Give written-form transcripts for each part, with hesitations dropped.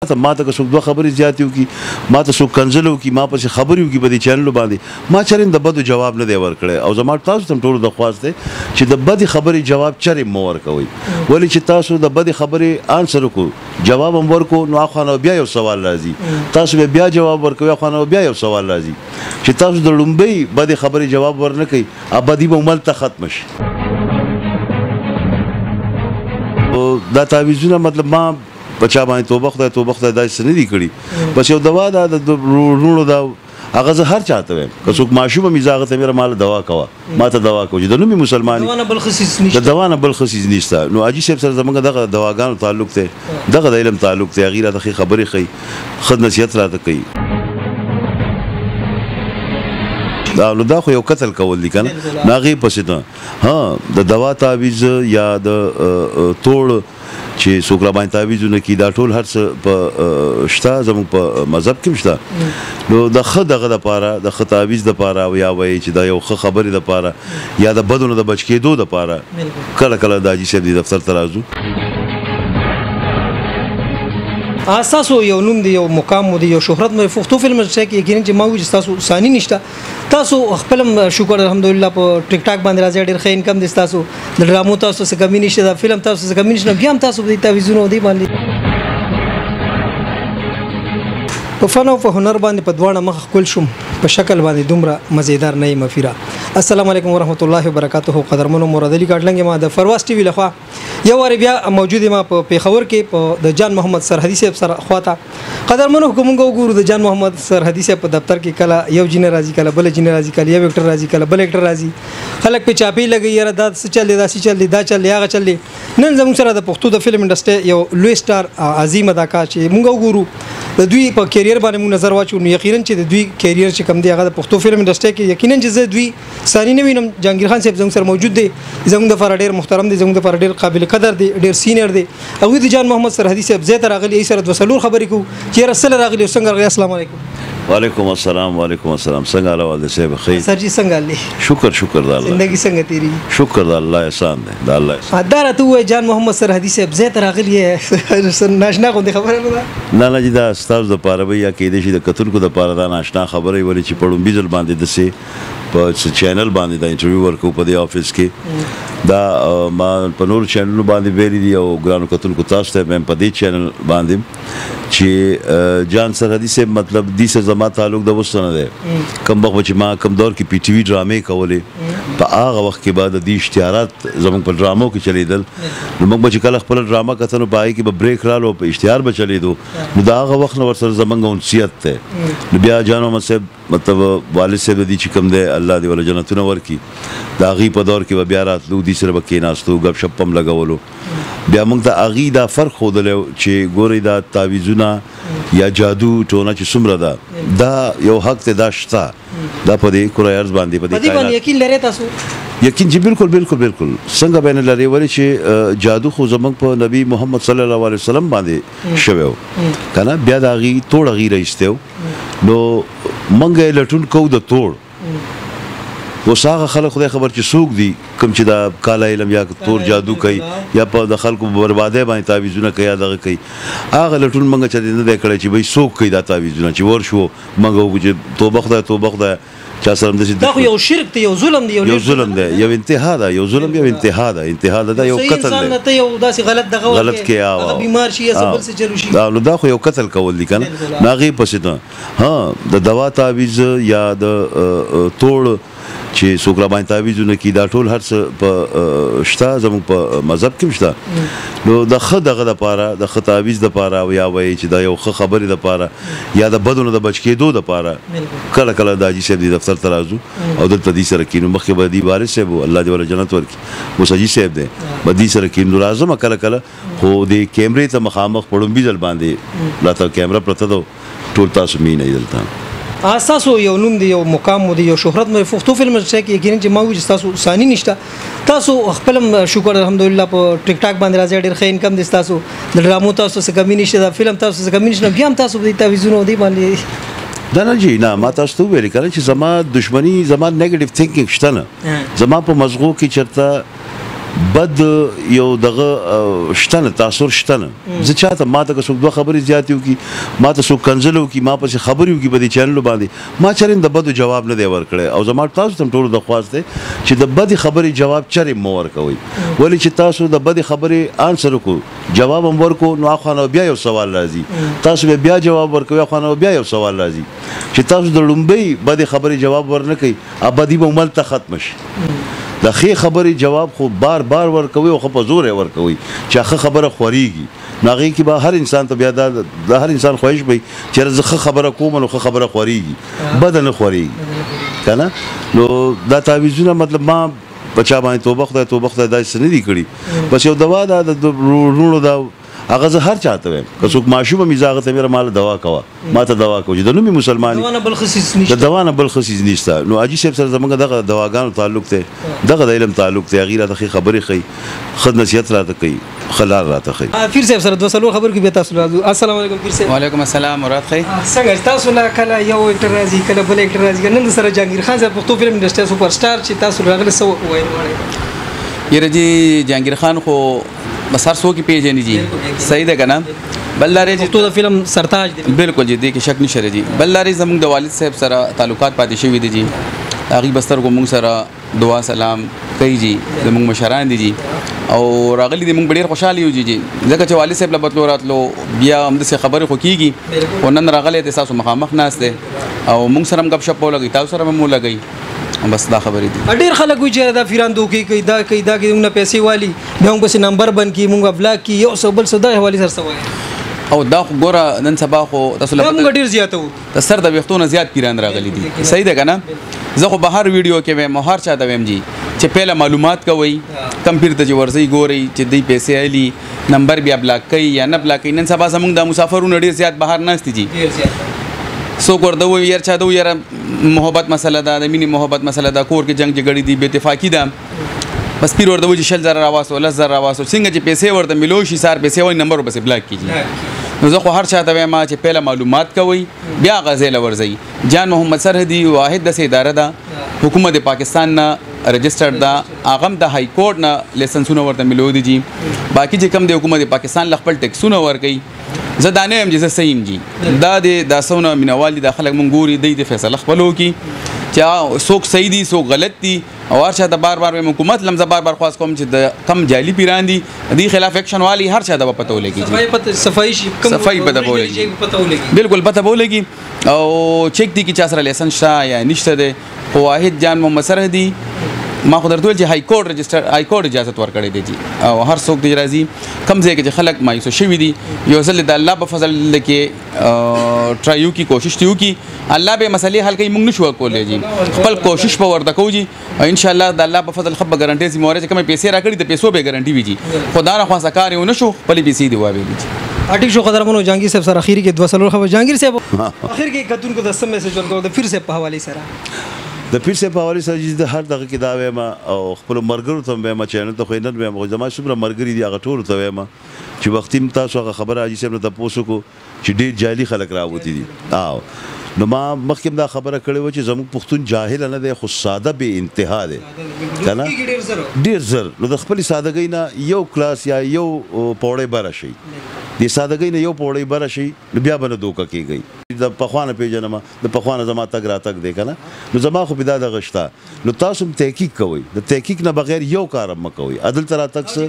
ته ما ته که څوک دوه خبرې زیاتې وکړي، ما ته څوک کنځل وکړي، ما پسې خبرې وکړي په دې چینلو باندې، ما چېرې هم د بدو جواب نه دی ورکړی. او زما تاسو ته هم ټولو درخواست دی چې د بدې خبرې جواب چېرې مه ورکوئ، ولې چې تاسو د بدې خبرې آنسر وکړو، جواب هم ورکړو، نو اخوا نه بیا یو سوال راځي، تاسو به بیا جواب ورکوئ، اخوا نه بیا یو سوال راځي. چې تاسو د لومبۍ بدې خبرې جواب ورنه کړئ، ابدي به هملته ختمه شي. دا تعویذونه مطلب ما په چا باندې توبه خدای توبه خدای داسې څه نه دي کړي، بس یو دوا ده د وروڼو ده، هغه زه هر چا ته وایم. که څوک ماشوم مې زه هغه ته میره ماله دوا کوه، ما ته دوا کوه، چې د نومې مسلمان دوا نه بل ښه څیز نشته، د دوا نه بل ښه څیز نشته. نو حاجي صاحب سره زموږ دغه دواګانو تعلق دی، دغه د علم تعلق دی، هغوی راته ښې خبرې ښیي، ښه نصیحت راته کوي. دا نو دا خو یو قتل کول دي که نه، نو هغې پسې نه ها د دوا تعویذ یا د توړ چې څوک را باندې تعویذونه کوي، دا ټول هر څه په شته، زموږ په مذهب کې هم شته. نو د ښه دغه دپاره، د ښه تعویذ دپاره، او یا وایي چې د یو ښه خبرې دپاره یا د بدو نه د بچ کېدو دپاره کله کله د حاجي صاحب دې دفتر ته راځو. تاسو یو نوم دی، یو مقام مو دی، یو شهرت مو پښتو فلم انډسټري کې یقینا چې ما وویل چې تاسو ثاني نشته. تاسو خپل هم شکر الحمدلله په ټیک ټاک باندې راځي، ډېر ښه انکم دی تاسو، د ډرامو تاسو څه کمی نشته، د فلم تاسو څه کمی نشته، بیا هم تاسو په دې تعویذونو دی باندې په فن او په هنر باندې په دواړه مخ ښکل شوم، په شکل باندې دومره مزیدار نه یم افیره. السلام علیکم ورحمت الله وبرکاته. قدرمنو مراد علي کاټلنګ ما د فرواز ټي وي لخوا یو وار بیا موجود ما په پیښور کې په د جان محمد سرحدي صاحب سره خواته. قدرمنو که مونږ وګورو د جان محمد سرحدي صاحب په دفتر کې کله یو جینه راځي، کله بل جینه راځي، کله یو اکټر راځي، کله بل اکټر راځي، خلک په چاپی لګي، یاره دا څه چل دی، دا څه چل دی، دا چل دی، هغه چل دی. نن زموږ سره د پښتو د فلم انډسټري یو لوی سټار عظیم اداکار چې مونږ وګورو د دوی په کیریئر باندې مونږ نظر واچو، نو یقینا چې د دوی کیریئر چې کوم دی هغه د پښتو فلم انډسټري کې یقینا چې زه دوی ثاني نه وینم. جهانګیر خان صاحب زموږ سره موجود دی، زموږ دپاره ډېر محترم دی، زموږ دپاره ډېر قابل قدر دی، ډېر سینئر دی. هغوی د جان محمد سرحدي صاحب ځای ته راغلي، سره دوه څلور خبرې کوو چې یاره څه له راغلي او څنګه راغلي. السلام علیکم. وعلیکم السلام. وعلیکم السلام. څنګه حال احوال دی صاحب؟ ښه سر جی، څنګه حال دی؟ شکر شکر د الله. زندګي څنګه تېرېږي؟ شکر د الله احسان دی، د الله احسان. دا راته ووایه جان محمد سرحدي صاحب ځای ته راغلي یې، ناشنا غوندې خبره نه ده؟ نه نه جي، دا ستاسو دپاره به یا کېدای شي د کتونکو دپاره دا ناشنا خبره وي، ولې چې په ړومبي ځل باندې داسې په څه چینل باندې دا انټرویو ورکوو په دې آفس کې. دا ما په نورو چینلونو باندې ویلي دي او ګرانو کتونکو تاسو ته هم په دې چینل باندې چې جان سرحدي صاحب مطلب دې سره زما تعلق د اوس نه دی. کوم وخت چې ما کوم دور کې پی ټي وي ډرامې کولې، په هغه وخت کې به د دې اشتهارات زموږ په ډرامو کې چلېدل. نو موږ به چې کله خپله ډرامه کتل، نو په هغې کې به بریک رالو، په اشتهار به چلېدو. نو د هغه وخت نه ورسره زموږ انسیت دی. نو بیا جان محمد صاحب مطلب والد صاحب دې چې کوم دی الله دې وله جنتونه ورکړي، د هغې په دور کې به بیا راتلو، دې سره به کېناستو، ګپ شپ هم لګولو. بیا موږ ته هغې دا فرق ښودلی چې ګورئ دا تعویذونه یا جادو ټونه چې څومره ده، دا یو حق دی، دا شته، دا په دې کره ارض باندې په دې په دې باندې یقین لرئ تاسو؟ یقین چې بالکل بالکل بالکل. څنګه به نه لري؟ ولې چې جادو خو زموږ په نبی محمد صلی الله علیه وسلم باندې شوی و که نه، بیا د هغې توړ هغې را ایستی و. نو موږ یې لټون کوو د توړ. اوس هغه خلک خدای خبر چې څوک دي کوم چې دا کاله علم یا تور جادو کوي یا په د خلکو بربادۍ باندې تعویذونه کوي یا دغه کوي، هغه لټون موږ چې نه دی کړی چې بھئی څوک کوي دا تعویذونه، چې ورشو موږ وګورو چې توبه خدای توبه خدای چا سره هم داسې دا خو یو شرک دی، یو ظلم دی، یو ظلم دی، یو انتها ده، یو ظلم یو انتها ده، انتها ده، دا یو قتل دی. ته یو داسې غلط دغه غلط کې هغه بیمار شي یا څه بل څه چلو شي، دا نو دا خو یو قتل کول دي که نه. نو هغې پسې نه ها د دوا تعویذ یا د توړ چې څوک را باندې تعویذونه کوي، دا ټول هر څه په شته، زموږ په مذهب کې هم شته. نو د ښه دغه دپاره، د ښه تعویذ دپاره، او یا وایي چې دا یو ښه خبرې دپاره یا د بدو نه د بچ کېدو دپاره کله کله د حاجي صاحب دې دفتر ته راځو او دلته دې سره کښېنو. مخکې به دې وارث صاحب و، الله دې ورله جنت ورکړي، اوس حاجي صاحب دی، به دې سره کښېنو. راځم کله کله، خو دې کیمرې ته مخامخ په ړومبي ځل باندې راته کیمره پرته ده، ټول تاسو مینئ دلته. تاسو یو نوم دی، یو مقام مو دی، یو شهرت مو پښتو فلم انډسټري کې یقینا چې ما وویل چې تاسو ثاني نشته. تاسو خپل هم شکر الحمدلله په ټیک ټاک باندې راځي، ډېر ښه انکم دی تاسو، د ډرامو تاسو څه کمی نشته، د فلم تاسو څه کمی نشته، بیا هم تاسو په دې تعویذونو دی باندې دا نه جی نه، ما تاسو ته وویل که نه چې زما دښمني، زما نیګټیو تینکینګ شته نه، زما په مزغو کې چېرته بد یو دغه شته نه، تاثر شته نه. زه چاته ماته که څوک دوه خبرې زیاتې وکړي، ماته څوک کنځل وکړي، ما پسې خبرې وکړي په دې چینلو باندې، ما چېرې هم د بدو جواب نه دی ورکړی. او زما تاسو ته هم ټولو درخواست دی چې د بدې خبرې جواب چېرې مه ورکوئ، ولې چې تاسو د بدې خبرې answer وکړو، جواب هم ورکړو، نو اخوا نه بیا یو سوال راځي، تاسو به بیا جواب ورکوئ، اخوا نه بیا یو سوال راځي. چې تاسو د لومبۍ بدې خبرې جواب ورنه کړئ، ابدي به هملته ختمه شي. د ښې خبرې جواب خو بار بار ورکوي او ښه په زور یې ورکوي چې ښه خبره خورېږي. نو هغې کې به هر انسان ته بیا دا د هر انسان خواهش به وي چې زه ښه خبره کوم نو ښه خبره خورېږي، بده نه خورېږي که نه. نو دا تعویذونه مطلب ما په چا باندې توبه خدای توبه خدای داسې څه نه دي کړي، بس یو دوا ده د وروڼو دا هغه زه هر چاته وایم، که څوک ماشوم مې زه هغه ته میره ماله دوا کوه، ما ته دوا کوه، چې د نومې مسلمان د دوا نه بل ښه څیز نشته. نو حاجي صاحب سره زموږ دغه دواګانو تعلق دی، دغه د علم تعلق دی، هغې راته ښې خبرې ښیي، ښه نصیحت راته کوي، ښه لار راته ښیي. پیر صاحب سره دوه څلور خبرې کوو بیا تاسو راځو. السلام علیکم پیر صاحب. وعلیکم السلام مراد ښه څنګه تاسو له کله یو actor راځي کله بل actor راځي، نن سره جهانګیر خان صاحب پښتو فلم انډسټري سوپر سټار چې تاسو راغله څه وویل غواړئ؟ یاره جی جهانګیر خان خو بس هر څوک یې پېژني جي، صحیح ده که نه؟ بل لارې چې پښتو د فلم سرتاج دی، بالکل جی، دې کې شک نشته جی. بل لارې زموږ د والد صاحب سره تعلقات پاتې شوي دي جی، هغوی به سترګو موږ سره دعا سلام کوي جی، زموږ مشران دي جی، او راغلي دي، موږ به ډېر خوشحاله یو جی جی، ځکه چې والد صاحب له به تلو راتلو بیا همداسې خبرې خو کېږي، خو نن راغلی دی ستاسو مخامخ ناست دی او موږ سره هم ګپ شپ ولګوي، تاسو سره هم ولګوي، بس دا خبرې دي. ډېر خلک وایي چې دا پیران دوکې کوي، دا کوي دا کوي، موږ نه پیسې والي، بیا موږ پسې نمبر بند کړي، موږ بلاک کړي، یو څه بل څه، دغه حوالې سره څه وایي؟ او دا خو ګوره نن سبا خو تاسو له موږ ډېر زیات وو، د سر د ویښتو نه زیات پیران راغلي دي، صحیح ده که نه؟ زه خو به هر ویډیو کې وایم او هر چا ته وایم جی چې پهله معلومات کوئ، کم پیر ته چې ورځئ ګورئ چې دوی پیسې الي، نمبر بیا بلاک کوي یا نه بلاک کوي. نن سبا زموږ د مسافرونه ډېر زیات بهر ناست دي جی، څوک ورته ووایي یار چا ته ووایي یاره محبت مسله ده، د مینې محبت مسله ده، کور کې جنګ جګړې دي، بې اتفاقي ده، بس پیر ورته وایي چې 20,000 راواستو، 10,000 راواستو، څنګه چې پیسې ورته ملو شي سار پیسې وایي نمبر ورپسې بلاک کړي. نو زه خو هر چا ته وایم چې پهله معلومات کوئ بیا هغه ځای له ورځئ. جان محمد سرحدي واحد داسې اداره ده، حکومت پاکستان نه registered ده، هغه هم د های کورټ نه لایسنسونه ورته ملو دي جی. باقي چې کوم د حکومت پاکستان له خپل ټیکسونه ورکوي، زه دا نه یم چې زه صحیح یم جی، دا د دا څونه مینوال دي، دا خلک مونږ ګوري، دی د فیصله خپل وکړي چې څوک صحیح دي څوک غلط دي. او هر چا ته بار بار وایم، حکومت له هم زه بار بار خواست کوم چې د کم جعلي پیران دي دې خلاف اکشن والي، هر چا ته به پته ولګي، صفایي پته به ولګي، بالکل پته به ولګي. او چیک دي کې چا سره لایسنس شته یا نشته دی. خو واحد جان محمد سرحدي ما خو درته وویل چې های کورټ register، های کورټ اجازت ورکړی دی جی، او هر څوک دی راځي کم ځای کې چې خلک مایوسه شوي دي، یو ځل د الله په فضل کې try وکړي، کوشش دې وکړي، الله به مسلې حل کوي، موږ نشو کولی جی، خپل کوشش به ورته کوو جی. او ان شاء الله د الله په فضل ښه به ګارنټي ذمه واري چې کومې پیسې راکړي د پیسو به ګارنټي وي جی، خدا نه خواسته کار یې ونه شو، خپلې پیسې دې واویلې جی. ټیک شو قدرمنو جهانګیر صاحب سره اخیری کې دوه څلور خبر. جهانګیر صاحب اخر کې کتونکو ته څه message ورکړو د پیر صاحب په حوالې سره؟ د پیر صاحب په حوالې سره چې د هر دغه کې دا وایم او خپلو ملګرو ته هم وایم، چینل ته خو یې نن وایم، خو زما څومره ملګري دي هغه ټولو ته وایم چې وختي هم تاسو هغه خبره حاجي صاحب نه تپوس وکړو چې ډېر جعلي خلک راوتي دي. او نو ما مخکې هم دا خبره کړې وه چې زموږ پښتون جاهل نه دی، خو ساده بې انتها دی که نه، ډېر زر. نو د خپلې سادهګۍ نه یو کلاس یا یو پوړۍ بره شي، د سادهګۍ نه یو پوړۍ بره شي، نو بیا به نه دوکه کېږئ. د پخوا نه پېژنم، د پخوا نه زما تګ راتګ دی که نه، نو زما خو به دا دغه شته. نو تاسو هم تحقیق کوئ، د تحقیق نه بغیر یو کار هم مه کوئ. دلته راتګ څه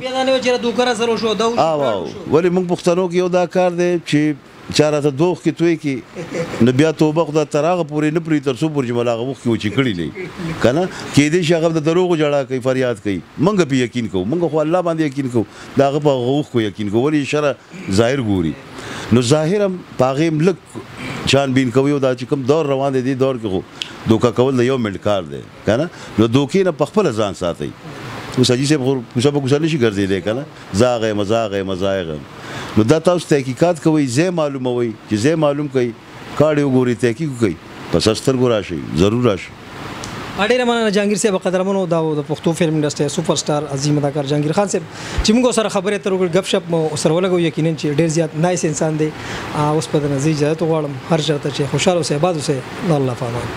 ولې موږ پښتنو کې یو دا کار دی چې چا راته دوه اوښکې توی کړي، نو بیا توبه خدای تر هغه پورې نه پرېږدي تر څو پورې چې ملا هغه اوښکې وچې کړي نه که نه. کېدای شي هغه د دروغو ژړا کوي، فریاد کوي، موږ پرې یقین کوو، موږ خو الله باندې یقین کوو، د هغه په هغه اوښکو یقین کوو، ولې شرع ظاهر ګوري. نو ظاهر هم په هغې هم لږ چان بین کوي. او دا چې کوم دور روان دی، دې دور کې خو دوکه کول د یو منټ کار دی که نه. نو دوکې نه په خپله ځان ساتئ. اوس حاجي صاحب خو کوڅه په کوڅه نه شي ګرځېدی که نه، زه هغه یم، زه هغه یم، زه هغه یم. نو دا تاسو تحقیقات کوئ، ځای معلوموئ، چې ځای معلوم کړئ، کاډې وګورئ، تحقیق وکړئ، په سر سترګو راشئ، ضرور راشئ. ډېره مننه جهانګیر صاحب. قدرمنو دا د پښتو فلم انډسټري سوپر سټار عظیم اداکار جهانګیر خان صاحب چې موږ سره خبرې اترې وکړې، ګپ شپ مو سره ولګو. یقینا چې ډېر زیات nice انسان دی. اوس په د نزدې اجازه غواړم، هر چېرته چې خوشحاله اوسئ، آباد اوسئ. الله په امان.